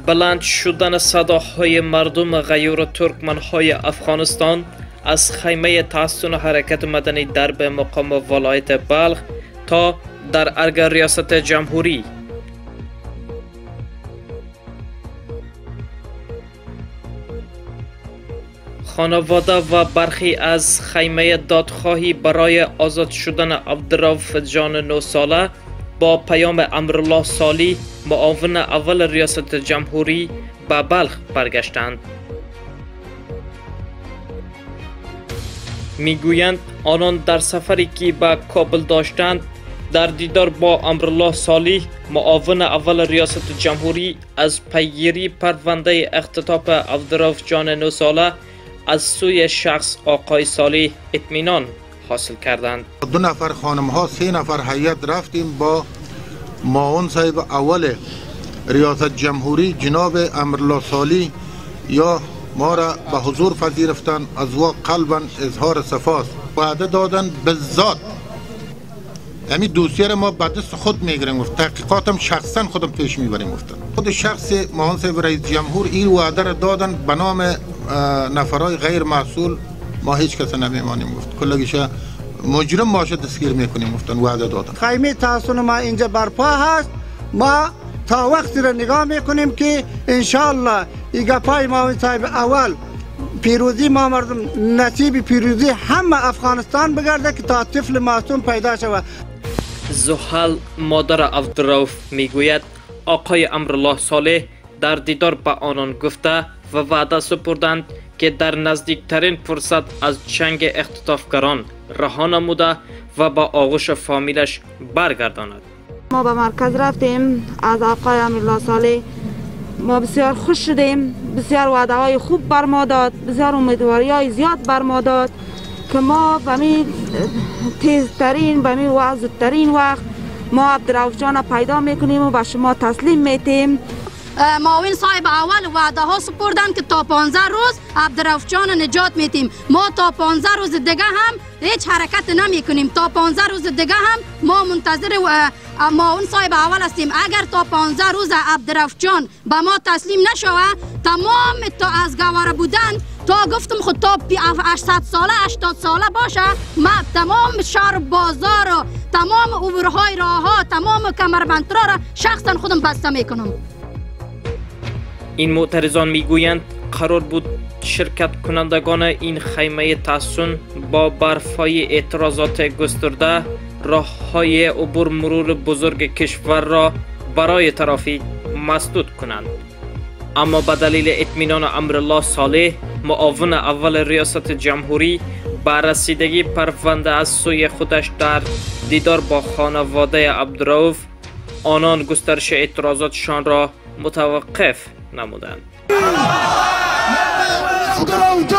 بلند شدن صداهای مردم غیور ترکمنهای افغانستان از خیمه تحصن حرکت مدنی درب مقام ولایت بلخ تا در ارگ ریاست جمهوری. خانواده و برخی از خیمه دادخواهی برای آزاد شدن عبدالرؤف جان 9 ساله با پیام امرالله صالح معاون اول ریاست جمهوری به بلخ برگشتند. میگویند آنان در سفری که به کابل داشتند در دیدار با امرالله صالح معاون اول ریاست جمهوری از پیگیری پرونده اختطاف عبدالرؤف جان 9 ساله از سوی شخص آقای صالح اطمینان حاصل کردند. 2 نفر خانم ها 3 نفر هیئت رفتیم با معاون صاحب اول ریاست جمهوری جناب امرالله صالح یا ما را به حضور پذیرفتن، از وا قلبا اظهار سپاس. وعده دادن بالذات همین دوسیه را ما به دست خود میگیریم، گفت تحقیقاتم شخصا خودم پیش میبریم. گفتن خود شخص معاون صاحب رئیس جمهور این وعده را دادن به نام نفرای غیر مسئول ما هیچ کس نمیمانیم، گفت کلگیش مجرم باشه دستگیر میکنیم، گفتن وعده دادن. خیمه تحصن ما اینجا برپا هست، ما تا وقتی را نگاه میکنیم که انشالله این گپای معاون صاحب اول پیروزی ما مردم نصیب پیروزی همه افغانستان بگرده که تا طفل معصوم پیدا شود. زحل مادر عبدالرؤف میگوید آقای امرالله صالح در دیدار به آنان گفته و وعده سپردند که در نزدیکترین فرصت از چنگ اختطافگران رها نموده و با آغوش فامیلش برگرداند. ما به مرکز رفتیم از آقای امرالله صالح، ما بسیار خوش شدیم، بسیار وعده های خوب بر ما داد، بسیار امیدواری های زیاد بر ما داد که ما به می تیزترین به می زودترین وقت ما عبدالرؤف جان پیدا میکنیم و به شما تسلیم میتیم. معاون صاحب اول وعده ها سپردن که تا 15 روز عبدالرؤف جان نجات میتیم. ما تا 15 روز دیگه هم هیچ حرکت نمی کنیم. تا 15 روز دیگه هم ما منتظر معاون صاحب اول هستیم. اگر تا 15 روز عبدالرؤف جان به ما تسلیم نشوه، تمام تا از گواره بودن تا گفتم خود تا 800 ساله 80 ساله باشه، ما تمام شهر بازار و تمام عبورهای راه ها تمام کمربندها را شخصا خودم بسته میکنم. این معترضان میگویند قرار بود شرکت کنندگان این خیمه تحصن با برفای اعتراضات گسترده راه‌های عبور مرور بزرگ کشور را برای ترافیک مسدود کنند، اما به دلیل اطمینان امرالله صالح معاون اول ریاست جمهوری به رسیدگی پرونده از سوی خودش در دیدار با خانواده عبدالرؤف، آنان گسترش اعتراضاتشان را متوقف نمودند. عبدالرؤف.